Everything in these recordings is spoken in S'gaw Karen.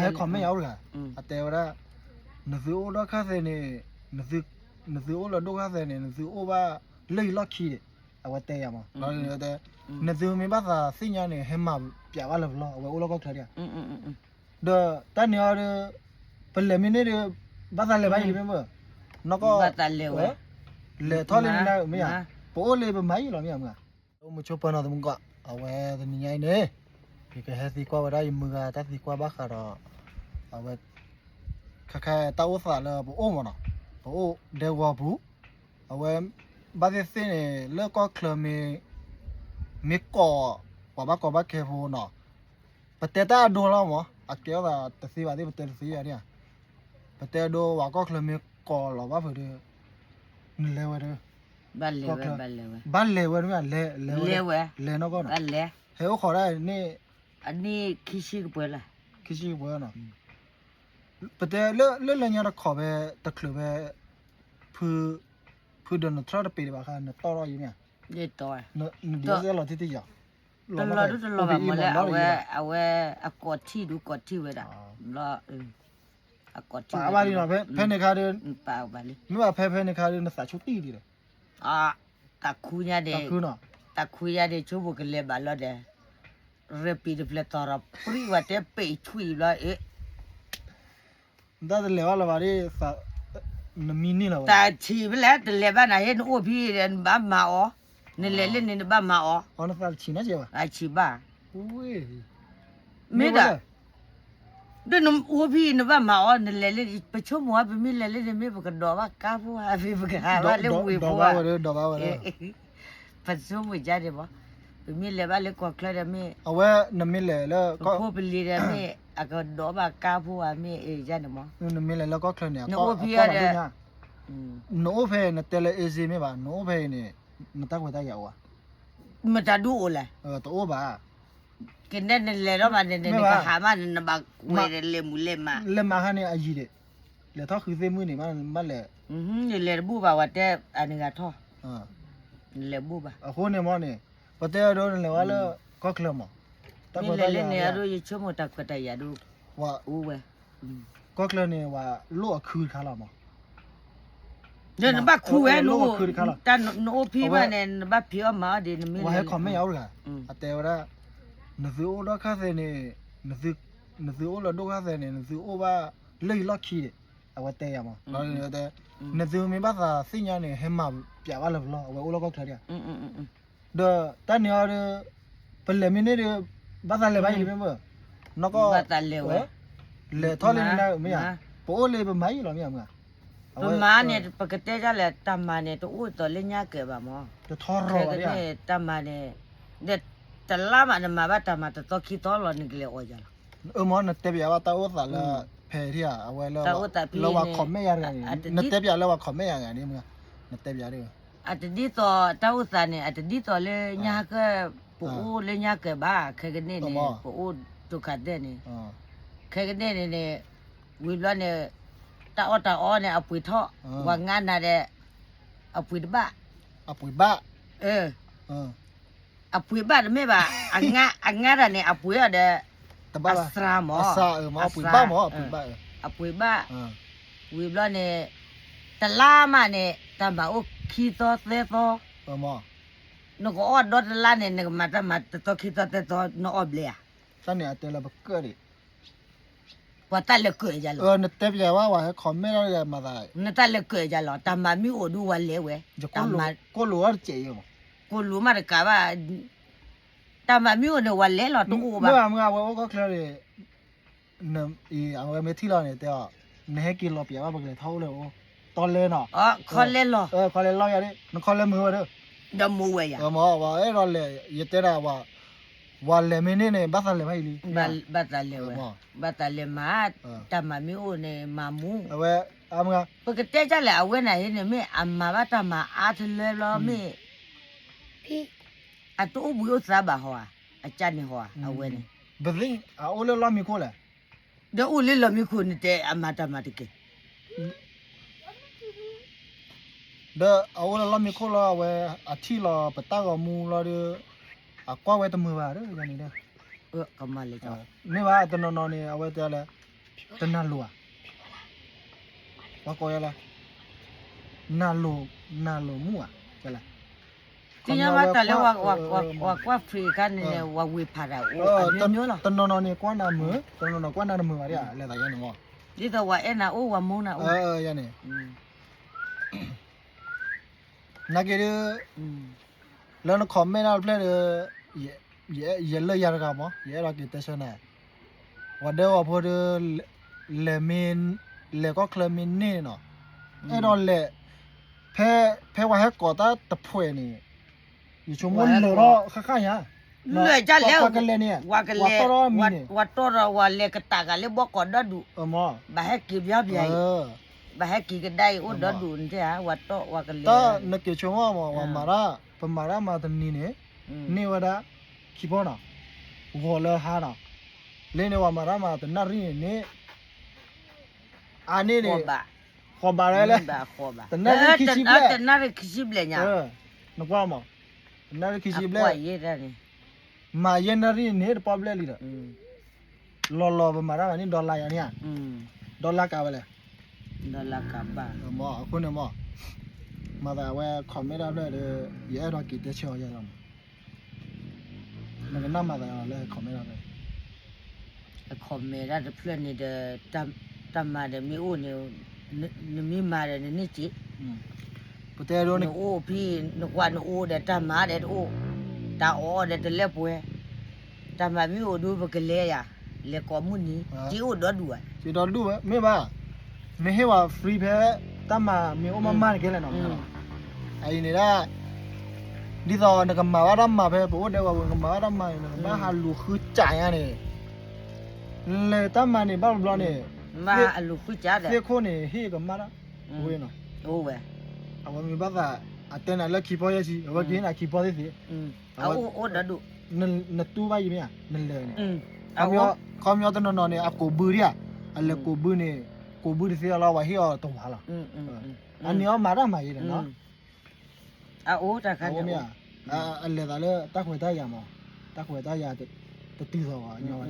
ဟဲ comment ယၤအိၣ်တဂၤ, အတဲဝဲဒၣ်, နသုအိၣ်ဒီးခါသဲန့ၣ်, နသုအိၣ်လၢဒိၣ်ခါသဲန့ၣ် နသုအိၣ်ဘၣ်လၢယလီၢ်ခံဒီး, အဝဲတဲယၤမး, နသုမ့ၢ်ဘၣ်သးသ့ၣ်ညါန့ၣ် ဟဲမၤပျးဘၣ်လၢပလီၢ်, အဝဲအိၣ်လၢကီၢ်ချၢဒံးဧါ, ဒီးတၢ်န့ၣ်အီၤဒီး, ပလဲၤမ့ၢ်န့ၢ်ဒီး, ဘၣ်သးလဲၤဘၣ်အံၤလံမ့ၢ်မ့ၢ်, နီၢ်ကီၢ်, လဲၤထီၣ်လံန့ၣ်မ့ၢ်ဧါ, ပအိၣ်လၢပမၤအံၤလီၤမ့ၢ်ဧါမ့ၢ်ဧါ, အိၣ်မုာ်ဆိပၢၤနီၤသမူကီး, အဝဲတနံၤညါအံၤန့ၣ်, ယကဟဲသံကွၢ်ဝဲဒၣ်ယမုၢ်ဂၤ တၢ်သံကွၢ်ဘၣ်ဃးဒီး, အဝဲ, ခဲခါတၢ်အိၣ်သးလၢပအိၣ်မးနီၤ, ပအိၣ်ဒဲကဝီၤပူၤ, အဝဲ, ဘၣ်သ့ၣ်သ့ၣ်န့ၣ် လၢကီၢ်ချၢမ့ၢ်, မ့ၢ်ကိး, ပှၤဘၣ်ကီဘၣ်ခဲဖိနီၤ, ပတဲတၢ်အဒိလီၤမး, အကဲထီၣ်သးတသ့ဘၣ်သ့ၣ် ပတဲတသ့ဘၣ်ဒံးဧါ, ပတဲအဒိ ပှၤကီၢ်ချၢမ့ၢ်ကိးလီၤဘၣ်ဖုးဒီး, နလဲၤဝဲဒီး, ဘၣ်လဲၤဝဲ, ဘၣ်လဲၤဝဲတမ့ၢ်, လဲၤဝဲ, လဲၤနီၢ်ကီၢ်နီၤ, ဟဲအိၣ်ခိးဒၣ်န့ၣ်, အနံၣ်ခံဆံကပှဲၤလီၤ, ခံဆံကပှဲၤနီၤ, ပတဲလၢလၢညါတခိးဖဲ, တချုးဖဲ, ဖု, ဖုဒီးနထြၢတပ့ၤတဘၣ်ခါ နတီၢ်ထီၣ်ယမ့ၢ်ဧါ, နဒ်လီၤတံၢ်တယီၤ, တလီၤဒိၣ်တလီၤဘၣ်မးလၢအဝဲ, အဝဲအကိးထံၣ်ဒုးကိးထံၣ်ဝဲဒၣ်, လီၤ, အကိးထံၣ်ဝဲဒၣ်, ဖဲန့ၣ်ခါဒီး, မ့ၢ်ဘၣ်ဖဲဖဲန့ၣ်ခါဒီး နသးဆိတံၢ်ဒံးဒီး, တၢ်ခူညါဒီး, တၢ်ခူညါဒီး ဆိမိၣ်ကလဲၤဘၣ်လီၤဒီး, ရပံၤတဖျၢၣ်သီၣ်ဒီး ပြံဝဲတဲပ့ၤဆွံဘျီအ့ တၢ်တလဲၤဘၣ်လၢၤဘၣ်ဒ်, နမံန့ၢ်လီၤဝဲ, တၢ်ဆံးဖဲလဲၣ် တလဲၤဘၣ်နၤဟ့ၣ် နအိၣ်ဖဲအံၤဒီး နဘၣ်မၤအီၤ, နလဲၤလၢန့ၣ် နဘၣ်မၤအီၤ, နသးဆံးနီကဲဘၣ်, အဆံးဘၣ်, မ့ၢ်ဒီး, ဒီးနအိၣ်ဖဲအံၤ နဘၣ်မၤအီၤ နလဲၤလၢ, ပဆိကမိၣ်ဝဲ ပမ့ၢ်လဲၤလၢန့ၣ် မ့ၢ်ပကဒိးဘၣ်ကါဖိဧါ မ့ၢ်ပကဟးဘၣ်လၢဝ့ၢ်ဖိဧါ, ပဆိကမိၣ်ကါဒံးဘၣ်, ပမ့ၢ်လဲၤဘၣ်လၢကီၢ်ချၢဒီးမ့ၢ်, အဝဲနမ့ၢ်လဲၤလၢ, ပဖိပလံၤဒီးမ့ၢ်, အကဒိးဘၣ်ကါဖိဧါ မ့ၢ်အ့ၣ်ယါန့ၣ်မး, နမ့ၢ်လဲၤလၢကီၢ်ချၢန့ၣ် နအိၣ်ဖဲအံၤဒီး, နအိၣ်ဖဲအံၤ နတဲလၢ easy မ့ၢ်ဘၣ် နအိၣ်ဖဲအံၤန့ၣ်, နတၢ်ခွဲးတၢ်ယာ်အိၣ်ဧါ, မတၤဒုအိၣ်လဲၣ်, တအိၣ်ဘၣ်, ကနဲနလဲၤထီၣ်ဘၣ်န့ၣ် နကဟးမးန့ၣ် နဘၣ်ကွဲးဒီးလဲၤမုာ်လဲၤမး, လဲၤမၤခါန့ၣ်အယံၤဒံး, လဲၤထီၣ်ဃုသ့ၣ်မုၢ်န့ၣ် ဘၣ်လဲၤ, နလဲၤတဘူၣ်ဘၣ် ဝဲတဲအနဂၤထီၣ်, နလဲၤဘူၣ်ဘၣ်, အဃိန့ၣ်မ့ၢ်န့ၣ်, ပတဲအဒိနလဲၤဝဲလၢ, ကီၢ်ချၢမး, မ့ၢ်လဲၤလၢန့ၣ်အဒိ ယဆိကမိၣ်တၢ်ခွဲးတၢ်ယာ်ဒိ, အိၣ်ဝဲ, ကီၢ်ချၢန့ၣ် ဝဲလိၣ်အခုတခါလီၤမး ဒီးနဘၣ်ခူဝဲ, နအိၣ်ဖံဘၣ်န့ၣ် နဘၣ်ဖံးအီၣ်မၤအီၣ်ဒံး နမ့ၢ်လဲၤ, ဝဲဟဲ comment ယၤအိၣ်တဂၤ, အတဲဝဲဒၣ်, နသုအိၣ်ဒီးခါသဲန့ၣ်, နသုအိၣ်လၢဒိၣ်ခါသဲန့ၣ် နသုအိၣ်ဘၣ်လၢယလီၢ်ခံဒီး, အဝဲတဲယၤမး, နသုမ့ၢ်ဘၣ်သးသ့ၣ်ညါန့ၣ် ဟဲမၤပျးဘၣ်လၢပလီၢ် အဝဲအိၣ်လၢကီၢ်ချၢဒံးဧါ ဒီးတၢ်န့ၣ်အီၤဒီး, ပလဲၤမ့ၢ်န့ၢ်ဒီး, ဘၣ်သးလဲၤဘၣ်အံၤလံမ့ၢ်မ့ၢ်, နီၢ်ကီၢ်, လဲၤထီၣ်လံန့ၣ်မ့ၢ်ဧါ, ပအိၣ်လၢပမၤအံၤလီၤမ့ၢ်ဧါ, ပမၤန့ၣ် ပကတဲဒ်လဲၣ် တၢ်မၤန့ၣ် တအိၣ်သိးလၢညါကဲၤဘၣ်မး, ခဲကနံၣ်န့ၣ် တၢ်မၤန့ၣ်, ဒီးတလါမး နမၤဘၣ်တၢ်မၤတသီခံသီလီၤ နကလဲၤအီၣ်ယၤလီၤ, အမ့ၢ်နတဲပျးဘၣ်တၢ်အိၣ်သးလၢ, ဖဲထံဧါ အဝဲလၢ, လၢဝဲ comment ယၤတဂၤန့ၣ်, နတဲပျးလၢဝဲ comment ယၤတဂၤန့ၣ်, နတဲပျးဒီး အတဒ်သိးတၢ်အိၣ်သးန့ၣ် အတဒ်သိးလၢညါကဲၤ, ပအိၣ်လၢညါကဲၤဘၣ် ခဲကနံၣ်န့ၣ် ပအိၣ်တိၤခးသဲန့ၣ်, ခဲကနံၣ်န့ၣ်န့ၣ်, ဝံၤဘျီန့ၣ်, တၢ်အီၣ်တၢ်အီန့ၣ် အပှ့ၤထီၣ်, ပှၤငါနၤဒီး, အပှ့ၤတဘၣ်, အပှ့ၤဘၣ်, အပှ့ၤဘၣ်တမ့ၢ်ဘၣ်, အငါတၢ်န့ၣ် အပှ့ၤအီၤဒီး, အစှၤမး, အပှ့ၤဘၣ်, အပှ့ၤဘၣ်, ဝံၤဘျီန့ၣ်, တလါမးန့ၣ် တၢ်မၤအိၣ်ခံသီသၢသီ, နကအီၣ်ဒီတလါန့ၣ် နကမၤတၢ်မၤတသီခံသီသၢသီ နအီၣ်ဘျဲဧါ, တၢ်န့ၣ်အတဲလၢပကၢၣ်ဒံး ပှၤတၢ်လဲၤကၢၣ်ယၤလီၤ, နတဲပျးဝဲ ဝဲဟဲ comment လီၤမၤသး, နတၢ်လဲၤကၢၣ်ယၤလီၤ တၢ်မၤမ့ၢ်အိၣ်ဒုးဝဲလဲၤဝဲ, ကိၣ်လိာ်တစဲးအံၤ, ကိၣ်လိာ်မးတကးဘၣ်, တၢ်မၤမ့ၢ်အိၣ်န့ၣ် ဝဲလဲၤလီၤတအိၣ်ဘၣ်, မ့ၢ်အဝဲအိၣ်ကီၢ်ချၢန့ၣ်, အဝဲမ့ၢ်ထံၣ်လီၤန့ၣ် တဲအီၤ, နဟဲက့ၤလီၤပျးဘၣ် ပကလဲၤထီၣ်အိၣ်လၢအအိၣ်, တီလဲနီၤ, ခီလဲလီၤ, ခီလဲလီၤယၤဒ် နခီလဲမုာ်ဝဲဒီး, ဒီးမုာ်ဝဲယၤ, မ့ၢ်ဝဲအဲၣ်ဒိးလဲၤ ယတဲဒၣ်ဝဲ ဝဲလဲၤမ့ၢ်န့ၢ်န့ၣ် ဘၣ်သးလဲၤဘၣ်အံၤလံ, ဘၣ်သးလဲၤဝဲ, ဘၣ်သးလဲၤမၤ, တၢ်မၤမ့ၢ်အိၣ်န့ၣ် မၤမူ, အဝဲ, ပကတဲဒ်လဲၣ် အဝဲနၤဟ့န့ၣ် မ့ၢ်အမၤဘၣ်တၢ်မၤအါတလၢဘျီ မ့ၢ်, အတအိၣ်ဘှံးအိၣ်သါဘၣ်ဟီဧါ, အကၢ်န့ၣ်ဟီဧါ, အဝဲန့ၣ်, ပသ့ၣ် အအိၣ်လၢလီၢ်မံခိၣ်လဲၣ် ဒီးအိၣ်လၢလီၢ်မံခိၣ်န့ၣ်တဲအမၤတၢ်မၤတက့ၢ်. ဒီးအအိၣ်လၢလီၢ်မံခိၣ်လီၤ အဝဲအထံၣ်လီၤပတၢ်ဂီၤမူလီၤဒီး အကွၢ်ဝဲတမုာ်ဘၣ်ဒီးန့ၣ်ဒီး မ့ၢ်ဘၣ်တနီၤနီၤန့ၣ် အဝဲတဲလဲၣ် တနၢ်လိၤဧါ, ပှၤကိးယၤလၢ နၢ်လိၤ, နၢ်လိၤမူဧါ, ကဲလဲၣ်, သ့ၣ်ညါဘၣ်တၢ်လၢ ဝၤကွၢ်ဖံးအခါန့ၣ် ဝၤဝ့ၤဖးတၢ်အိၣ် တနီၤနီၤန့ၣ် ကွၢ်နၤမုာ်, တနီၤနီၤကွၢ်နၤတမုာ်ဘၣ်ဒ်လဲၣ်သးယါန့ၣ်မး, ဒ်သိးဝၤအဲၣ်နၤအိၣ် ဝၤမူနၤအိၣ်, ယါန့ၣ် နာ်က့ဒ် လၢန comment တၢ်တဖျၢၣ်ဒီး ယလၢယၤတဂၤမး ယအဲၣ်ဒိးက့ၤတဲဆၢနၤ, ဝၤဒၢဝၤဖိဒီး လဲၤမ့ၢ်, လဲၤကီၢ်ချၢမ့ၢ်န့ၢ်နီၤ, အဲၣ်ဒိးလဲၤ, ဖဲ, ဖဲဝၤဟဲကိးတၢ်တဖှဲးန့ၣ်, ယဆိကမိၣ်လၢာ်ထီၣ်ဃၣ်ဃၣ်ယါ, လၢာ်ကလဲၣ်န့ၣ်, ဝၤကလဲၤ, ဝၤတီၢ်ထီၣ်မံၤန့ၣ်, ဝၤတီၢ်ထီၣ်ဝၤလဲၤကတၢ်ဂၤလၢဘီကီးဒီဒူၣ်, ဘၣ်ဟဲက့ၤပျီပျီအံၤ, ဘၣ်ဟဲက့ၤကဒါအံၤအိၣ်ဒီဒူၣ်နတဲဧါ, ဝၤတီၢ်ဝၤကလဲၤ, နက့ၤဆိကမိၣ်မး ဝၤမၤတၢ်, ပမၤတၢ်မၤတနံၤန့ၣ်, န့ၢ်ဝဲဒၣ်, ခံဖီနီၤ, ဂီၤလၢဟါနီၤ, လၢန့ၣ်ဝၤမၤတၢ်မၤတနၣ်ရံၣ်န့ၣ်, အါန့ၢ်န့ၣ်, ဃီၤဘၣ်ဝဲလဲၣ်, တနၣ်ရံၣ်ခံဆံဘျဲၣ်, တနၣ်ရံၣ်ခံဆံဘျဲၣ်ညါ, နကွၢ်မး, တနၣ်ရံၣ်ခံဆံဘျဲၣ်, မၤယဲၢ်နၣ်ရံၣ်န့ၣ်တပီၣ်ဘျဲၣ်လံဒီး, လီၤလီၤပမၤတၢ်မၤန့ၣ် dollar ယါန့ၣ်ဧါ, dollar ကးဝဲလဲၣ်, dollar ကးဘၣ်, အဃိန့ၣ်မး, မၤသးအဝဲ comment တၢ်ဖျၢၣ်ဒီး, ယအဲၣ်ဒိးက့ၤတဲဆၢအီၤယါလီၤမး နကနၣ်မၤသးလၢ comment တၢ်ဖျၢၣ်, comment တၢ်တဖျၢၣ်န့ၣ်ဒီး, တၢ်မၤဒီးမ့ၢ်အိၣ်န့ၣ်, နမ့ၢ်မၤဒီးနန့ၢ်စ့, ပတဲဒိန့ၣ်, နအိၣ်ဖဲ, နကွၢ်နအိၣ်ဒီးတၢ်မၤဒီးတအိၣ်, တၢ်အီၣ်ဒီးတလဲၤပှဲၤ, တၢ်မၤမ့ၢ်အိၣ်ဒီးပကလဲၤယါ, လဲၤကိးမုၢ်နံၤ, စ့အိၣ်ဒီဒူၣ်ဝဲ, စ့ဒီဒူၣ်ဝဲ, မ့ၢ်ဘၣ်, မ့ၢ်ဟ့ၣ်ဝဲ free ဖဲ, တၢ်မၤမ့ၢ်အိၣ်မးမးတကဲလဲၣ်နီၤ, အအံၤန့ၣ်ဒၣ် ဒ်သိးနကမၤဘၣ်တၢ်မၤဖဲပအိၣ်ဒဲးဝဲ နကမၤဘၣ်တၢ်မၤန့ၣ် နကဘၣ်ဟးလူၤဃုစးညါန့ၣ်, လဲၤတၢ်မၤန့ၣ်ဘၣ်တဘျီန့ၣ်, သ့ၣ်ခိၣ်န့ၣ်ဟ့ၣ်ကမၣ်တၢ်, ဝဲ, အဝဲမ့ၢ်ဘၣ်သး, အတဲနၤလၢခံဖီယဲၢ်ဆံ အဝဲကဟ့ၣ်နၤခံဖီသ့ၣ်သ့ၣ်, နတူၢ်ဘၣ်ယံၤမ့ၢ်ဧါ, နလဲၤန့ၣ်, ခီပညီတနီၤနီၤန့ၣ် အကိးဘုဒံးဧါ, အလဲၤကိးဘုန့ၣ်, ကိးဘုတသ့အီၤလီၤ ပှၤဟ့ၣ်အီၤတဝၤလီၤ, အန့ၣ်အီၤမၤတၢ်မၤယံၤဒီးနီၤ အအိၣ်တၢ်ခါန့ၣ်, အလဲၤသးလၢတၢ်ခွဲးတၢ်ယာ်မး, တၢ်ခွဲးတၢ်ယာ်, တတုၤသိးဘၣ်ညီဝဲ,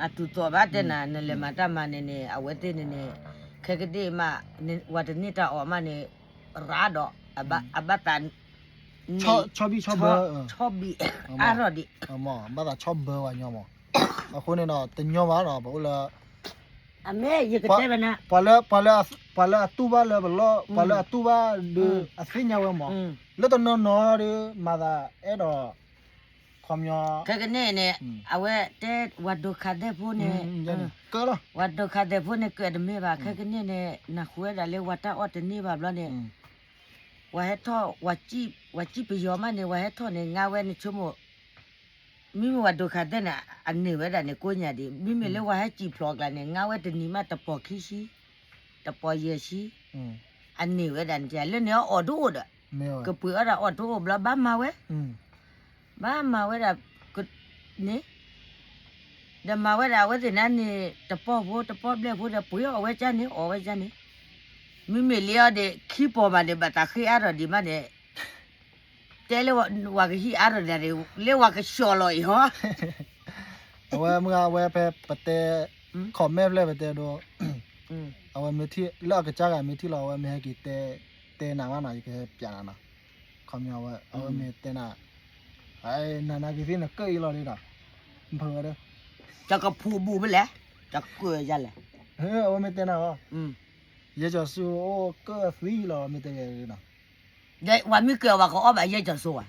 အတုၤသိးဘၣ်တဲနၤ နလဲၤမၤတၢ်မၤန့ၣ်န့ၣ် အဝဲသ့ၣ်န့ၣ်န့ၣ်, ခဲကဒ့ၣ်မး, ဝၤတန့ၢ်တၢ်အီၣ်မးန့ၣ်, ရးဒီး, အဘၣ်သး, ဆီဘံၣ်ဆီဘၢ, ဆီဘံၣ်အါထီၣ်ဒံး, ဘၣ်သးဆီဘၢဝဲညီမး, အဃိန့ၣ်ဒီး တညီဘၣ်နီၤ ပအိၣ်လၢ အမ့ၢ်ယကတဲဘၣ်နၤ, ပှၤလၢ, ပှၤလၢအတူၢ်ဘၣ်လၢပလီၢ်, ပှၤလၢအတူၢ်ဘၣ်ဒီး အသ့ၣ်ညါဝဲမး, လၢတနီၤနီၤဒီး မၤသးအဲၣ်ဒိး, ခီပညီ, ခဲကနံၣ်န့ၣ်, အဝဲတဲဝၤဒိးခးသဲဖိန့ၣ်, ဝၤဒိးခးသဲဖိန့ၣ် ကၢးတမ့ၢ်ဘၣ်, ခဲကနံၣ်န့ၣ် နဃုဝဲဒၣ်လၢဝၤတၢ်အီၣ်တန့ၢ်ဘၣ်ဘျီန့ၣ်, ဝၤဟဲထီၣ်, ဝၤစံၣ်ပယီၤမးန့ၣ် ဝၤဟဲထီၣ်န့ၣ် ငါဝဲနဆိကမိၣ် မ့မ့ၢ်ဝၤဒိးခးသဲန့ၣ် အန့ၢ်ဝဲဒၣ်န့ၣ်ကိးညါဒံး, မ့မ့ၢ်လၢဝၤဟဲစံၣ်ဖျိးကျါန့ၣ် ငါဝဲတနံၤမးတပီၤခံဆံ, တပီၤယဲၢ်ဆံ, အန့ၢ်ဝဲဒၣ်န့ၣ် လၢန့ၣ်အီၣ်တအိၣ်ဒီး, ကပှ့ၤအီၣ်ဒၣ်အီၣ်တအိၣ်ဘျီ ဘၣ်မၤဝဲ, ဘၣ်မၤဝဲဒၣ်, န့ၣ် ဒီးမၤဝဲဒၣ်အဝဲသ့ၣ်န့ၣ်န့ၣ် တပီၢ်ဖိတပီၢ်ဘျဲၣ်ဖိဒီး ပှ့ၤအီၣ်ဝဲကန့ၣ် အီၣ်ဝဲကန့ၣ်, မ့မ့ၢ်လၢအီၤဒီး ခံပီၢ်မးန့ၣ် ဘၣ်တၢ်ဃ့အါထီၣ်ဒံးမးန့ၣ်, တဲလၢဝၤကဟံးအါထီၣ်ဒံးန့ၣ် လၢဝၤကဆှီလီၤအံၤဟီ, အဝဲမ့ၢ်အဝဲဖဲပတဲ, ခီၣ်မဲာ်ဖျဲၣ်ပတဲဒိ, အဝဲမ့ၢ်ထံၣ်လၢအကစၢ်ဂၤမ့ၢ်ထံၣ်လီၤ အဝဲမ့ၢ်ဟဲက့ၤတဲ, တဲနၤမးနီၤ ယကဟဲပျးနၤနီၤ, ခီပညီဝဲ အဝဲမ့ၢ်တဲနၤ, နနာ်က့ၤသ့ၣ်နကၢၣ်အံၤလီၤဒီး, မဖုးဝဲဒီး, တကဖူးဘူးဖဲလဲၣ်, တကၢၣ်ယၤလဲၣ်, အဝဲမ့ၢ်တဲနၤအီၤ, ယဲကၠီၤစူအိၣ်ကၢၣ်သံလီၤ မ့ၢ်တဲယဲနီၤ, ဝၤမ့ၢ်ကၢၣ်ဝဲကအီၣ်ဘၣ်ယဲကၠီၤစူဧါ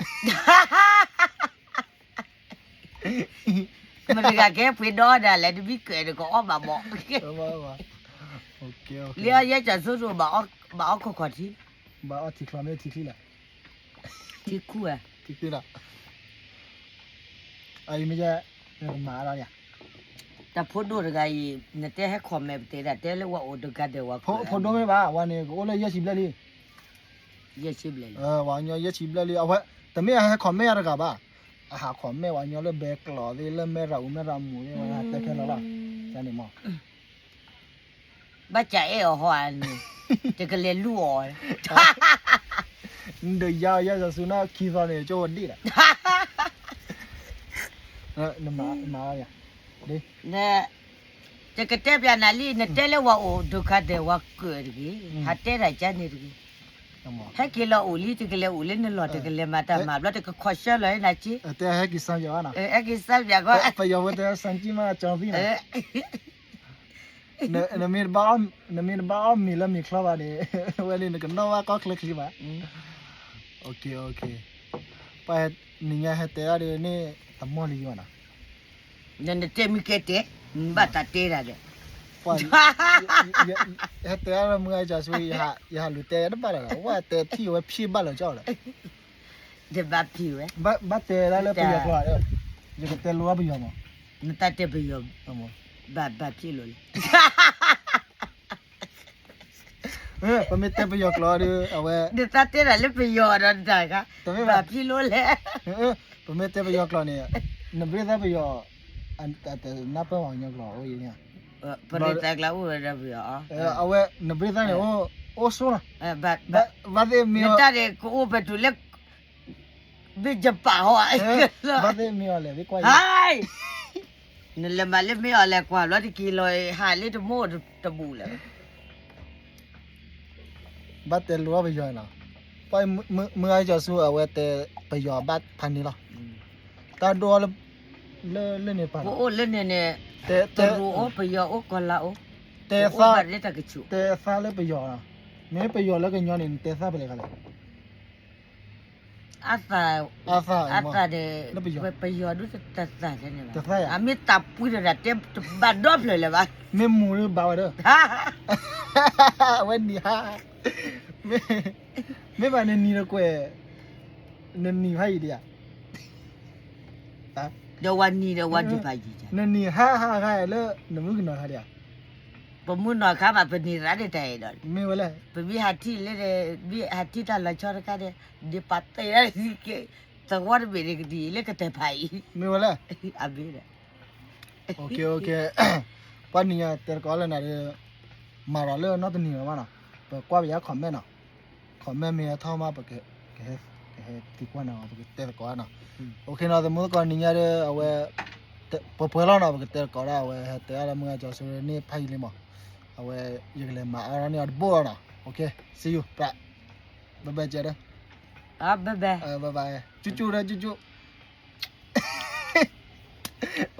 မတၤဂၤကဲပှ့ၤဒီဒၣ်လဲၣ် တမ့ၢ်ကၢၣ်တကအီၣ်ဘၣ်ဘီ, လၢယဲကၠီၤစူတအိၣ် ဘၣ်အီၣ်ခီၣ်ခီၣ်ထံ, ဘၣ်အီၣ်ထံချီမ့ၢ်ထံချံလဲၣ်, ထံခူဧါ, ထံခူလီၤ, အအံၤမ့ၢ်ယဲ, မၤလီၤယၤ, တၢ်ဖိဒိၣ်တဂၤအံၤ နတဲဟဲ comment ပတဲဒၣ်တဲလၢဝၤအိၣ်တဂၤဒီးဝၤ, ဖိဒိၣ်မ့ၢ်ဘၣ် ဝၤန့ၣ် ကအိၣ်လၢယဲၢ်ဆံဘျဲၣ်လံ ယဲၢ်ဆံဘျဲၣ်လံ, ဝၤညီယဲၢ်ဆံဘျဲၣ်လံ အဝဲ, တမ့ၢ်အဟဲ comment ယၤတဂၤဘၣ်, အဟး comment ဝၤညီလၢဘဲကျိးသ့ၣ် လၢမဲၢ်ရၤအူမဲၢ်ရၤမူးသ့ၣ် ဝဲတဲခဲလၢာ်လီၤ, န့ၣ်မး, ဘၣ်ကအဲၣ်အီၤဟီဧါန့ၣ်, တကလဲၤလူၤအီၤ, နဒီးယၤယဲၢ်စီၤစုနီၤ ခံသီန့ၣ် ကၠိဝဲဒ့ၣ်ဒီး, နမၤယၤ, ဒ် ယကတဲပျးနၤလံ နတဲလၢဝၤအိၣ်ဒိၣ်ခါဒဲး ဝၤကၢၣ်တဂ့ၤ, ဟးတဲတၢ်ကါန့ၣ်တဂ့ၤ. ဟဲက့ၤလီၤအိၣ်လံ တကလဲၤအိၣ်လၢနလီၢ် တကလဲၤမၤတၢ်မၤဘျီ တကခီဆၢလီၤနၤက့, ဟဲက့ၤစၢ်ယွၤ, ဟဲက့ၤစၢ်ယွၤကီး, ပယီၤဝဲတဲ စၢ်ကံမးကၠီသံနီၤ နမ့ၢ်တဘၣ်အီၣ်မ့ၤလၢမ့ၤချီဘၣ်န့ၣ် ဝဲန့ၣ်နကနီၣ်ဘၣ်ကီၢ်ချၢချံဘၣ်. ပှၤနံၤညါဟဲတဲဒၣ်ဒ်န့ၣ် တမီၢ်လံယွၤနီၤ, နတဲမ့ၢ်ကဲတဲ, နဘၣ်တၢ်တဲဒၣ်ဒီး, ဟဲတဲဒၣ်လၢမုၢ်ဂၤကၠီဆူ ယဟးလူၤတဲတဘၣ်လၢၤ, ဝဲတဲထံၣ်ဝဲဖံးဘၣ်လၢၤကၠီလီၤ, တဘၣ်ဖံးဝဲ, ဘၣ်တဲဒၣ်လၢပယီၤကျိာ်, ယကတဲလိာ်ပယီၤမး, နတၢ်တဲပယီၤ, ဘၣ်ဘၣ်ဖံးလိာ်လဲၣ် ပမ့ၢ်တဲပယီၤကျိာ်ဒီး အဝဲ, နတၢ်တဲဒၣ်လၢပယီၤဒီးတၢ်ဂၤ, ဘၣ်ဖံးလိာ်လဲၣ်, ပမ့ၢ်တဲပယီၤကျိာ်န့ၣ်, နဘၣ်သးပယီၤ, တနၢ်ပၢၢ်အီၤညီကျိာ်အိၣ်ယံၤန့ၣ်, ပရ့သးကျါအိၣ်ဝဲဒီးပယီၤ, အဝဲနဘၣ်သးန့ၣ်, အိၣ်ဆိနီၤ, ဘၣ်သ့ၣ်မ့ၢ်, နတၢ်န့ၣ်ကအိၣ်ပတုၤလၢ ဘၣ်သ့ၣ်မ့ၢ်အီၤလဲၣ်, နလဲၤမၤလၢမ့ၢ်အီၤလဲၣ်ကွၢ်ဘျီတက့ၤလီၤ, ဟးလၢတမိၢ်တဘူးလၢၤဘၣ်, ဘၣ်တဲလိာ်ပယီၤလီၤ, မုၢ်ဂၤကၠီဆူအဝဲတဲပယီၤဘၣ်ဖးန့ၣ်လီၤ, တၢ်ဒိၣ်လၢ, လၢန့ၣ်ပာ်, ပအိၣ်လၢန့ၣ်န့ၣ်, တရူးအိၣ်ပယီၤအိၣ်ကီၤလၤအိၣ်, တဲသးလၢပယီၤ, မ့ၢ်ပယီၤလၢကညီန့ၣ် နတဲသးဖဲလဲၣ်ခါလဲၣ် အသး, အသးန့ၣ်, ပယီၤဒုးတသးန့ၣ်ဘၣ်, အမ့ၢ်သးပှံတဒၣ်တဲတဘၣ်ဒီဖျၢၣ်လၢၤဘၣ်, မ့ၢ်မူၤဒုးဘၣ်ဝဲဒီး, အဝဲနံၤဟါ, မ့ၢ်ဘၣ်နနံၤတကွဲၢ်, နနံၤဖးယံၤဒံးဧါ, ဒီးဝဲနံၤဒီးဝဲဒံးဖးယံၤ, နနံၤဟါဟါခါလၢ နမုၣ်ကနီၤခါဒံးဧါ ပမုၢ်နီၢ်ခါဘၣ် ပန့ၢ်သးဒ်တၢ်အဲၣ်ဒိး, မ့ၢ်ဝဲလဲၣ်, ပမ့ၢ်ဟးထံၣ်လၢ, မ့ၢ်ဟးထံၣ်တၢ်လီၤဆီတခါဒီး, ဒ်ပာ်တဲာ်ဒၣ်, သဝီတဘ့ၣ်န့ၣ်ကဒ်အံၤလၢကတၢၢ်ဖးအံၤ, မ့ၢ်ဝဲလဲၣ်, အဘ့ၣ်ဒီး, ပှၤနံၤညါတဲသကိးလၢနၤဒီး, မၤဒီးလၢနီတနံၤလီၤမးနီၤ, ပကွၢ်ပယါ comment နီၤ, comment မ့ၢ်ထီၣ်မး ပက, ကဟဲသံကွၢ်နၤ ပကတဲသကိးနီၤ, အိၣ်ခ့နီၤ သမူသကိးနံၤညါဒီး အဝဲ, ပှဲၤပှဲၤလီၤနီၤ ပကတဲသကိးဒၣ် အဝဲဟဲတဲအါလၢမုၢ်ဂၤကၠီဆူန့ၣ်ဖးယံၤလံမး, အဝဲ, ယကလဲၤမၤအါထီၣ်န့ၢ်အီၤတဘိလီၤနီၤ, okay, see you, bye, bye, ကဲဒီး, bye bye, bye bye, ကၠူကၠူဒီး ကၠူကၠူ